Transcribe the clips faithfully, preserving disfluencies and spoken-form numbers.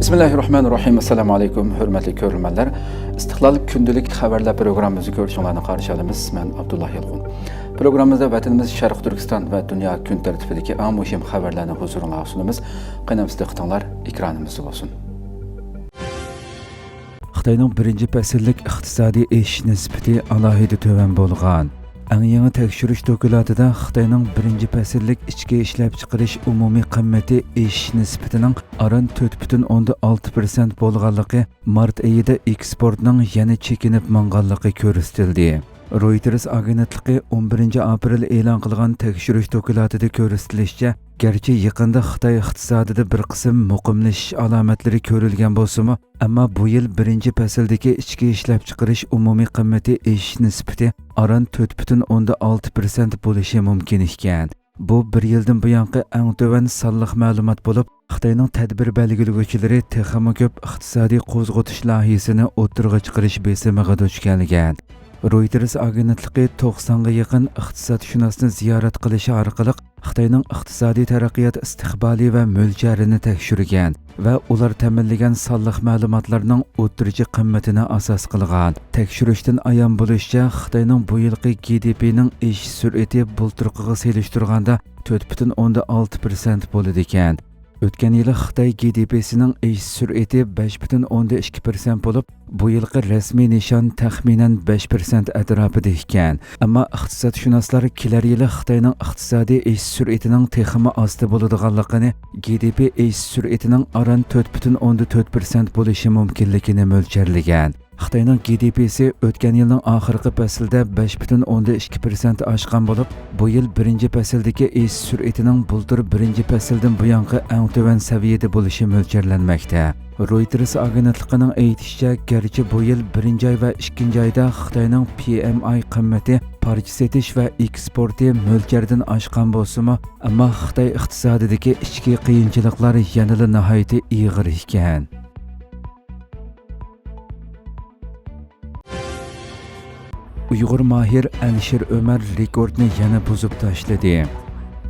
بىسمىللاھىررەھمانىررەھىم. ئەسسالامۇ ئەلەيكۇم، ھۆرمەتلىك كۆرۈرمەنلەر. ئىستىقلال كۈندىلىك خەۋەرلەر پروگراممىمىزنى كۆرۈشۈڭلارنى قارشى ئالىمىز. مەن ئابدۇللا يالقۇن. پروگراممىمىزدا ۋەتىنىمىز شەرقىي تۈركىستان ۋە دۇنيا كۈن تەرتىپىدىكى ئەڭ مۇھىم خەۋەرلەرنى ھۇزۇرۇڭلارغا سۇنىمىز. قېنى ئەمىسە دىققىتىڭلار ئېكرانىمىزدا بولسۇن. خىتاينىڭ بىرىنچى پەسىللىك ئىقتىسادىي ئېشىش نىسبىتى ئالاھىدە تۆۋەن بولغان. ئەڭ يېڭى تەكشۈرۈش دوكلاتىدا خىتاينىڭ بىرىنچى پەسىللىك ئىچكى ئىشلەپچىقىرىش ئومۇمىي قىممىتى ئېشىش نىسبىتىنىڭ ئاران تۆت پۈتۈن ئوندىن ئالتە پىرسەنت بولغانلىقى، مارت ئېيىدا ئېكسپورتنىڭ يەنە چېكىنىپ ماڭغانلىقى كۆرسىتىلدى. رويتېرس ئاگېنتلىقى ئون بىرىنچى ئاپرېل ئېلان قىلغان تەكشۈرۈش دوكلاتىدا كۆرسىتىلىشىچە، گەرچە يېقىندا خىتاي ئىقتىسادىدا بىر قىسىم مۇقىملىشىش ئالامەتلىرى كۆرۈلگەن بولسىمۇ، ئەمما بۇ يىل بىرىنچى پەسىلدىكى ئىچكى ئىشلەپچىقىرىش ئومۇمىي قىممىتى ئېشىش نىسبىتى ئاران تۆت پۈتۈن ئوندىن ئالتە پىرسەنت بولۇشى مۇمكىن ئىكەن. بۇ بىر يىلدىن بۇيانقى ئەڭ تۆۋەن سانلىق مەلۇمات بولۇپ، خىتاينىڭ تەدبىر بەلگىلىگۈچىلىرى تېخىمۇ كۆپ ئىقتىسادىي قوزغىتىش لايىھىسىنى ئوتتۇرىغا چىقىرىش بېسىمىغا دۇچ كەلگەن. رويتېرس ئاگېنتلىقى توقسانغا يېقىن ئىقتىسادشۇناسنى زىيارەت قىلىشى ئارقىلىق خىتاينىڭ ئىقتىسادىي تەرەققىيات ئىستىقبالى ۋە مۆلچەرىنى تەكشۈرگەن ۋە ئۇلار تەمىنلىگەن سانلىق مەلۇماتلارنىڭ ئوتتۇرىچە قىممىتىنى ئاساس قىلغان. تەكشۈرۈشتىن ئايان بولۇشىچە، خىتاينىڭ بۇ يىلقى گې دې پېنىڭ ئېشىش سۈرئىتى بۇلتۇرقىغا سېلىشتۇرغاندا تۆت پۈتۈن ئوندىن ئالتە پىرسەنت بولىدىكەن. ئۆتكەن يىلى خىتاي گې دې پېسىنىڭ ئېشىش سۈرئىتى بەش پۈتۈن ئوندىن ئىككى پىرسەنت بولۇپ، بۇ يىلقى رەسمىي نىشان تەخمىنەن بەش پىرسەنت ئەتراپىدا ئىكەن. ئەمما ئىقتىسادشۇناسلار كېلەر يىلى خىتاينىڭ ئىقتىسادىي ئېشىش سۈرئىتىنىڭ تېخىمۇ ئاستا بولىدىغانلىقىنى، گې دې پې ئېشىش سۈرئىتىنىڭ ئاران تۆت پۈتۈن ئوندىن تۆت پىرسەنت بولۇشى مۇمكىنلىكىنى مۆلچەرلىگەن. خىتاينىڭ گې دې پېسى ئۆتكەن يىلنىڭ ئاخىرقى پەسلىدە بەش پۈتۈن ئوندىن ئىككى پىرسەنت ئاشقان بولۇپ، بۇ يىل بىرىنچى پەسىلدىكى ئېشىش سۈرئىتىنىڭ بۇلتۇر بىرىنچى پەسىلدىن بۇيانقى ئەڭ تۆۋەن سەۋىيەدە بولۇشى مۆلچەرلەنمەكتە. رويتېرس ئاگېنتلىقىنىڭ ئېيتىشىچە، گەرچە بۇ يىل بىرىنچى ئاي ۋە ئىككىنچى ئايدا خىتاينىڭ پى ئېم ئاي قىممىتى، پارچە سېتىش ۋە ئېكسپورتى مۆلچەردىن ئاشقان بولسىمۇ، ئەمما خىتاي ئىقتىسادىدىكى ئىچكى قىيىنچىلىقلار يەنىلا ناھايىتى ئېغىر ئىكەن. ئۇيغۇر ماھىر ئەلىشىر ئۆمەر رېكورتنى يەنە بۇزۇپ تاشلىدى.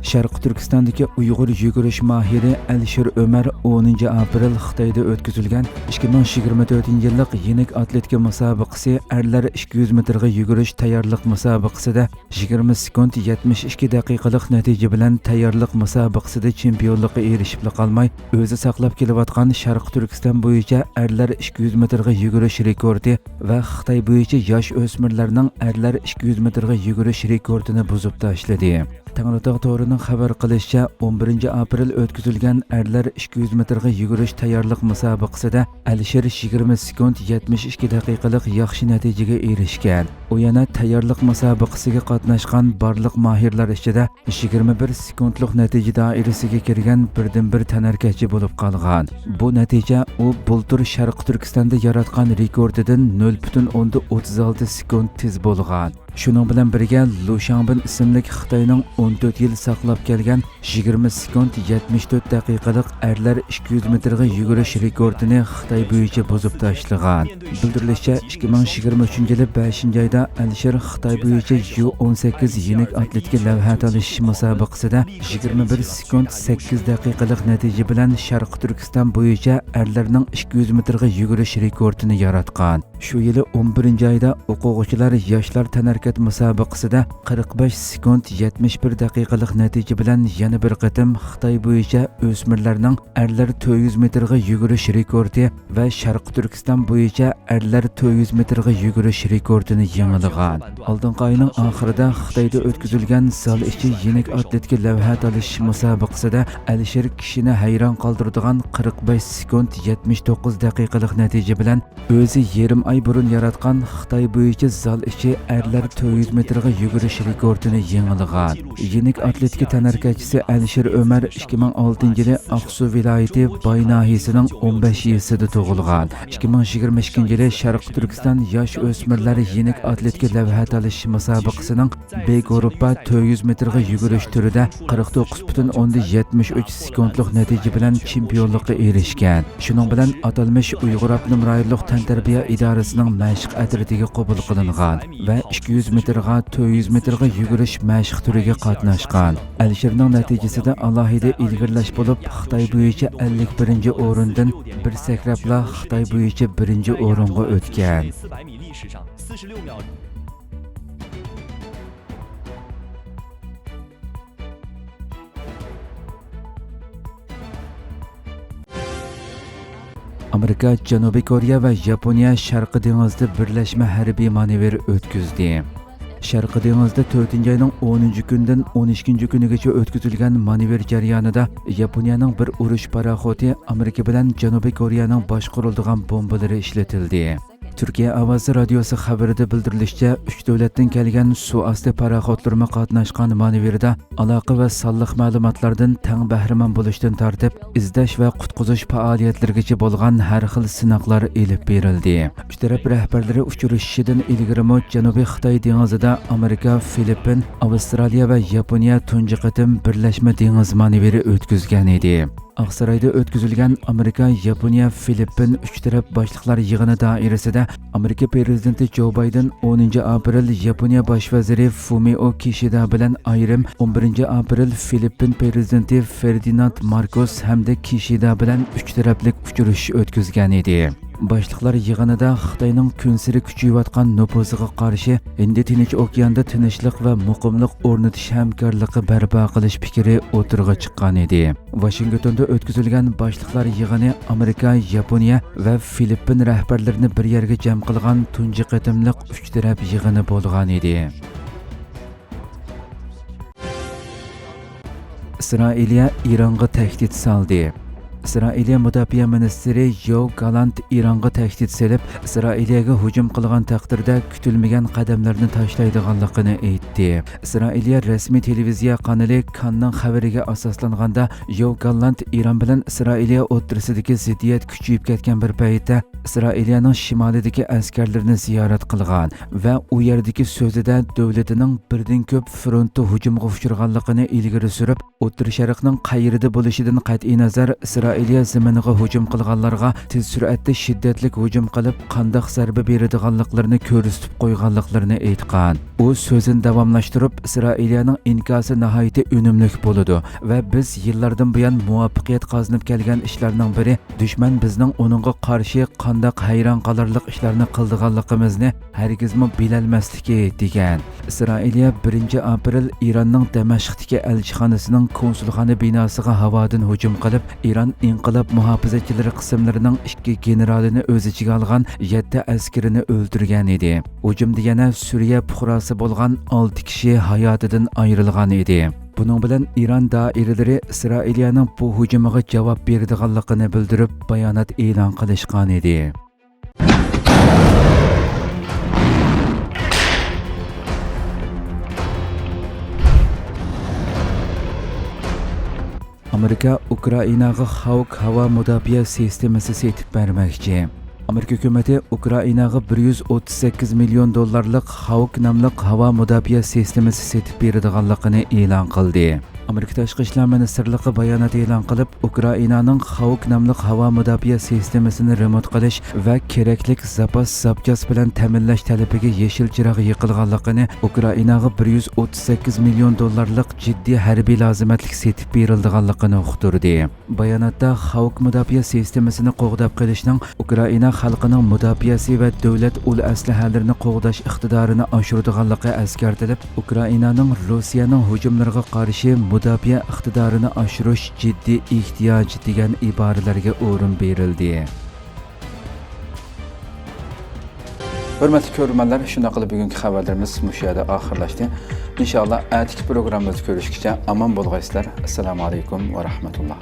شەرقىي تۈركىستاندىكى ئۇيغۇر يۈگۈرۈش ماھىرى ئەلىشىر ئۆمەر ئونىنچى ئاپرېل خىتايدا ئۆتكۈزۈلگەن ئىككى مىڭ يىگىرمە تۆتىنچى يىللىق يېنىك ئاتلېتىكا مۇسابىقىسى ئەرلەر ئىككى يۈز مېتىرغا يۈگۈرۈش تەييارلىق مۇسابىقىسىدە يىگىرمە سېكۇنت يەتمىش ئىككى دەقىقىلىق نەتىجە بىلەن تەييارلىق مۇسابىقىسىدە چېمپىيونلۇققا ئېرىشىپلا قالماي، ئۆزى ساقلاپ كېلىۋاتقان شەرقىي تۈركىستان بويىچە ئەرلەر ئىككى يۈز مېتىرغا يۈگۈرۈش رېكورتى ۋە خىتاي بويىچە ياش ئۆسمۈرلەرنىڭ ئەرلەر ئىككى يۈز مېتىرغا يۈگۈرۈش رېكورتىنى بۇزۇپ تاشلىدى. تەڭرىتاغ تورىنىڭ خەۋەر قىلىشىچە، ئون بىرىنچى ئاپرېل ئۆتكۈزۈلگەن ئەرلەر ئىككى يۈز مېتىرغا يۈگۈرۈش تەييارلىق مۇسابىقىسىدە ئەلىشىر يىگىرمە سېكۇنت يەتمىش ئىككى دەقىقىلىق ياخشى نەتىجىگە ئېرىشكەن. ئۇ يەنە تەييارلىق مۇسابىقىسىگە قاتناشقان بارلىق ماھىرلار ئىچىدە يىگىرمە بىر سېكۇنتلۇق نەتىجە دائىرىسىگە كىرگەن بىردىنبىر تەنھەرىكەتچى بولۇپ قالغان. بۇ نەتىجە ئۇ بۇلتۇر شەرقىي تۈركىستاندا ياراتقان رېكورتىدىن نۆل پۈتۈن ئوندىن ئوتتۇز ئالتە سېكۇنت تېز بولغان. شۇنىڭ بىلەن بىرگە، لۇ شاڭبىن ئىسىملىك خىتاينىڭ ئون تۆت يىل ساقلاپ كەلگەن يىگىرمە سېكۇنت يەتمىش تۆت دەقىقىلىق ئەرلەر ئىككى يۈز مېتىرغا يۈگۈرۈش رېكورتىنى خىتاي بويىچە بۇزۇپ تاشلىغان. بىلدۈرۈلۈشىچە، ئىككى مىڭ يىگىرمە ئۈچىنچى يىلى بەشىنچى ئايدا ئەلىشىر خىتاي بويىچە يۇ ئون سەككىز يېنىك ئاتلېتىكا لەۋھە تالىشىش مۇسابىقىسىدە يىگىرمە بىر سېكۇنت سەككىز دەقىقىلىق نەتىجە بىلەن شەرقىي تۈركىستان بويىچە ئەرلەرنىڭ ئىككى يۈز مېتىرغا يۈگۈرۈش رېكورتىنى ياراتقان. شۇ يىلى ئون بىرىنچى ئايدا ئوقۇغۇچىلار ياشلار تەنھەرىكەت مۇسابىقىسىدە قىرىق بەش سېكۇنت يەتمىش بىر دەقىقىلىق نەتىجە بىلەن يەنە بىر قېتىم خىتاي بويىچە ئۆسمۈرلەرنىڭ ئەرلەر تۆت يۈز مېتىرغا يۈگۈرۈش رېكورتى ۋە شەرقىي تۈركىستان بويىچە ئەرلەر تۆت يۈز مېتىرغا يۈگۈرۈش رېكورتىنى يېڭىلىغان. ئالدىنقى ئاينىڭ ئاخىرىدا خىتايدا ئۆتكۈزۈلگەن زال ئىچى يېنىك ئاتلېتىكا لەۋھە تالىشىش مۇسابىقىسىدە ئەلىشىر كىشىنى ھەيران قالدۇرىدىغان قىرىق بەش سېكۇنت يەتمىش توققۇز دەقىقىلىق نەتىجە بىلەن ئۆزى يېرىم ئاي بۇرۇن ياراتقان خىتاي بويىچە زال ئىچى ئەرلەر تۆت يۈز مېتىرغا يۈگۈرۈش رېكورتىنى يېڭىلىغان. يېنىك ئاتلېتىكا تەنھەرىكەتچىسى ئەلىشىر ئۆمەر ئىككى مىڭ ئالتىنچى يىلى ئاقسۇ ۋىلايىتى باي ناھىيەسىنىڭ ئون بەش يېزىسىدا تۇغۇلغان. ئىككى مىڭ يىگىرمە ئىككىنچى يىلى شەرقىي تۈركىستان ياش ئۆسمۈرلەر يېنىك ئاتلېتىكا لەۋھە تالىشىش مۇسابىقىسىنىڭ ب گۇرۇپپا تۆت يۈز مېتىرغا يۈگۈرۈش تۈرىدە قىرىق توققۇز پۈتۈن ئوندىن يەتمىش ئۈچ سېكۇنتلۇق نەتىجە بىلەن چېمپىيونلۇققا ئېرىشكەن. شۇنىڭ بىلەن ئاتالمىش ئۇيغۇر ئاپتونوم رايونلۇق تەنتەربىيە ئىدارىسىنىڭ مەشىق ئەترىتىگە قوبۇل قىلىنغان ۋە ئىككى يۈز يۈز مېتىرغا، تۆت يۈز مېتىرغا يۈگۈرۈش مەشىق تۈرىگە قاتناشقان. ئەلىشىرنىڭ نەتىجىسىدە ئالاھىدە ئىلگىرىلەش بولۇپ، خىتاي بويىچە ئەللىك بىرىنچى ئورۇندىن بىر سەكرەپلا خىتاي بويىچە بىرىنچى ئورۇنغا ئۆتكەن. ئامېرىكا، جەنۇبىي كورېيە ۋە ياپونىيە شەرقىي دېڭىزدا بىرلەشمە ھەربىي مانېۋىر ئۆتكۈزدى. شەرقىي دېڭىزدا تۆتىنچى ئاينىڭ ئونىنچى كۈنىدىن ئون ئىككىنچى كۈنىگىچە ئۆتكۈزۈلگەن مانېۋىر جەريانىدا ياپونىيەنىڭ بىر ئۇرۇش پاراخوتى ئامېرىكا بىلەن جەنۇبىي كورېيەنىڭ باشقۇرۇلىدىغان بومبىلىرى ئىشلىتىلدى. تۈركىيە ئاۋازى رادىيوسى خەۋىرىدە بىلدۈرۈلۈشىچە، ئۈچ دۆلەتتىن كەلگەن سۇ ئاستى پاراخوتلىرىمۇ قاتناشقان مانېۋىردا ئالاقە ۋە سانلىق مەلۇماتلاردىن تەڭ بەھرىمەن بولۇشتىن تارتىپ، ئىزدەش ۋە قۇتقۇزۇش پائالىيەتلىرىگىچە بولغان ھەر خىل سىناقلار ئېلىپ بېرىلدى. ئۈچ تەرەپ رەھبەرلىرى ئۇچرىشىشىدىن ئىلگىرىمۇ جەنۇبىي خىتاي دېڭىزىدا ئامېرىكا، فىلىپپىن، ئاۋسترالىيە ۋە ياپونىيە تۇنجى قېتىم بىرلەشمە دېڭىز مانېۋىرى ئۆتكۈزگەن ئىدى. ئاقسارايدا ئۆتكۈزۈلگەن ئامېرىكا، ياپونىيە، فىلىپپىن ئۈچ تەرەپ باشلىقلار يىغىنى دائىرىسىدە ئامېرىكا پىرېزىدېنتى جو بايدېن ئونىنچى ئاپرېل ياپونىيە باش ۋەزىرى فۇمىئو كىشىدا بىلەن ئايرىم، ئون بىرىنچى ئاپرېل فىلىپپىن پىرېزىدېنتى فېردىناند ماركوس ھەمدە كىشىدا بىلەن ئۈچ تەرەپلىك ئۇچرىشىش ئۆتكۈزگەن ئىدى. باشلىقلار يىغىنىدا خىتاينىڭ كۈنسېرى كۈچىيىۋاتقان نوپۇزىغا قارشى ھىندى تىنچ ئوكياندا تىنچلىق ۋە مۇقىملىق ئورنىتىش ھەمكارلىقى بەرپا قىلىش پىكرى ئوتتۇرىغا چىققان ئىدى. ۋاشىنگتوندا ئۆتكۈزۈلگەن باشلىقلار يىغىنى ئامېرىكا، ياپونىيە ۋە فىلىپپىن رەھبەرلىرىنى بىر يەرگە جەم قىلغان تۇنجى قېتىملىق ئۈچ تەرەپ يىغىنى بولغان ئىدى. ئىسرائىلىيە ئىرانغا تەھدىت سالدى. ئىسرائىلىيە مۇداپىئە مىنىستىرى يوۋ گالانت ئىرانغا تەھدىت سېلىپ، ئىسرائىلىيەگە ھۇجۇم قىلغان تەقدىردە كۈتۈلمىگەن قەدەملەرنى تاشلايدىغانلىقىنى ئېيتتى. ئىسرائىلىيە رەسمىي تېلېۋىزىيە قانىلى كاننىڭ خەۋىرىگە ئاساسلانغاندا، يوۋ گاللانت ئىران بىلەن ئىسرائىلىيە ئوتتۇرىسىدىكى زىددىيەت كۈچىيىپ كەتكەن بىر پەيتتە، ئىسرائىلىيەنىڭ شىمالىدىكى ئەسكەرلىرىنى زىيارەت قىلغان ۋە ئۇ يەردىكى سۆزىدە دۆلىتىنىڭ بىردىن كۆپ فرونتتا ھۇجۇمغا ئۇچرىغانلىقىنى ئىلگىرى سۈرۈپ، ئوتتۇرا شەرقنىڭ قەيىرىدە بولۇشىدىن قەتئىينەزەر، ئىسرائىلىيە زېمىنىغا ھۇجۇم قىلغانلارغا تېز سۈرئەتتە شىددەتلىك ھۇجۇم قىلىپ، قانداق زەربە بېرىدىغانلىقلىرىنى كۆرسىتىپ قويغانلىقلىرىنى ئېيتقان. ئۇ سۆزىنى داۋاملاشتۇرۇپ، ئىسرائىلىيەنىڭ ئىنكاسى ناھايىتى ئۈنۈملۈك بولىدۇ ۋە بىز يىللاردىن بۇيان مۇۋەپپەقىيەت قازىنىپ كەلگەن ئىشلارنىڭ بىرى، دۈشمەن بىزنىڭ ئۇنىڭغا قارشى قانداق ھەيران قالارلىق ئىشلارنى قىلىدىغانلىقىمىزنى ھەرگىزمۇ بىلەلمەسلىكى، دېگەن. ئىسرائىلىيە بىرىنچى ئاپرېل ئىراننىڭ دەمەشقتىكى ئەلچىخانىسىنىڭ كونسۇلخانا بىناسىغا ھاۋادىن ھۇجۇم قىلىپ، ئىران ئىنقىلاب مۇھاپىزەتچىلىرى قىسىملىرىنىڭ ئىككى گېنېرالىنى ئۆز ئىچىگە ئالغان يەتتە ئەسكىرىنى ئۆلتۈرگەن ئىدى. ھۇجۇمدا يەنە سۈرىيە پۇقراسى بولغان ئالتە كىشى ھاياتىدىن ئايرىلغان ئىدى. بۇنىڭ بىلەن ئىران دائىرىلىرى ئىسرائىلىيەنىڭ بۇ ھۇجۇمىغا جاۋاب بېرىدىغانلىقىنى بىلدۈرۈپ، بايانات ئېلان قىلىشقان ئىدى. ئامېرىكا ئۇكرائىناغا خاۋك ھاۋا مۇداپىئە سىستېمىسى سېتىپ بەرمەكچى. ئامېرىكا ھۆكۈمىتى ئۇكرائىناغا بىر يۈز ئوتتۇز سەككىز مىليون دوللارلىق خاۋك ناملىق ھاۋا مۇداپىئە سىستېمىسى سېتىپ بېرىدىغانلىقىنى ئېلان قىلدى. ئامېرىكا تاشقى ئىشلار مىنىستىرلىقى بايانات ئېلان قىلىپ، ئۇكرائىنانىڭ خاۋك ناملىق ھاۋا مۇداپىئە سىستېمىسىنى رېمونت قىلىش ۋە كېرەكلىك زاپاس زاپچاس بىلەن تەمىنلەش تەلىپىگە يېشىل چىراغ يېقىلغانلىقىنى، ئۇكرائىناغا بىر يۈز ئوتتۇز سەككىز مىليون دوللارلىق جىددىي ھەربىي لازىمەتلىك سېتىپ بېرىلىدىغانلىقىنى ئۇقتۇردى. باياناتتا خاۋك مۇداپىئە سىستېمىسىنى قوغداپ قېلىشنىڭ ئۇكرائىنا خەلقىنىڭ مۇداپىئەسى ۋە دۆلەت ئۇل ئەسلىھەلىرىنى قوغداش ئىقتىدارىنى ئاشۇرىدىغانلىقى ئەسكەرتىلىپ، ئۇكرائىنانىڭ روسىيەنىڭ ھۇجۇملىرىغا قارشى مۇداپىئە ئىقتىدارىنى ئاشۇرۇش جىددىي ئېھتىياج، دېگەن ئىبارىلەرگە ئورۇن بېرىلدى. ھۆرمەتلىك كۆرۈرمەنلەر، شۇنداق قىلىپ بۈگۈنكى خەۋەرلىرىمىز مۇشۇ يەردە ئاخىرلاشتى. ئىنشائاللا، ئەتىكى پروگراممىمىزدا كۆرۈشكىچە ئامان بولغايسىلەر. ئەسسالامۇ ئەلەيكۇم ۋە رەھمەتۇللا.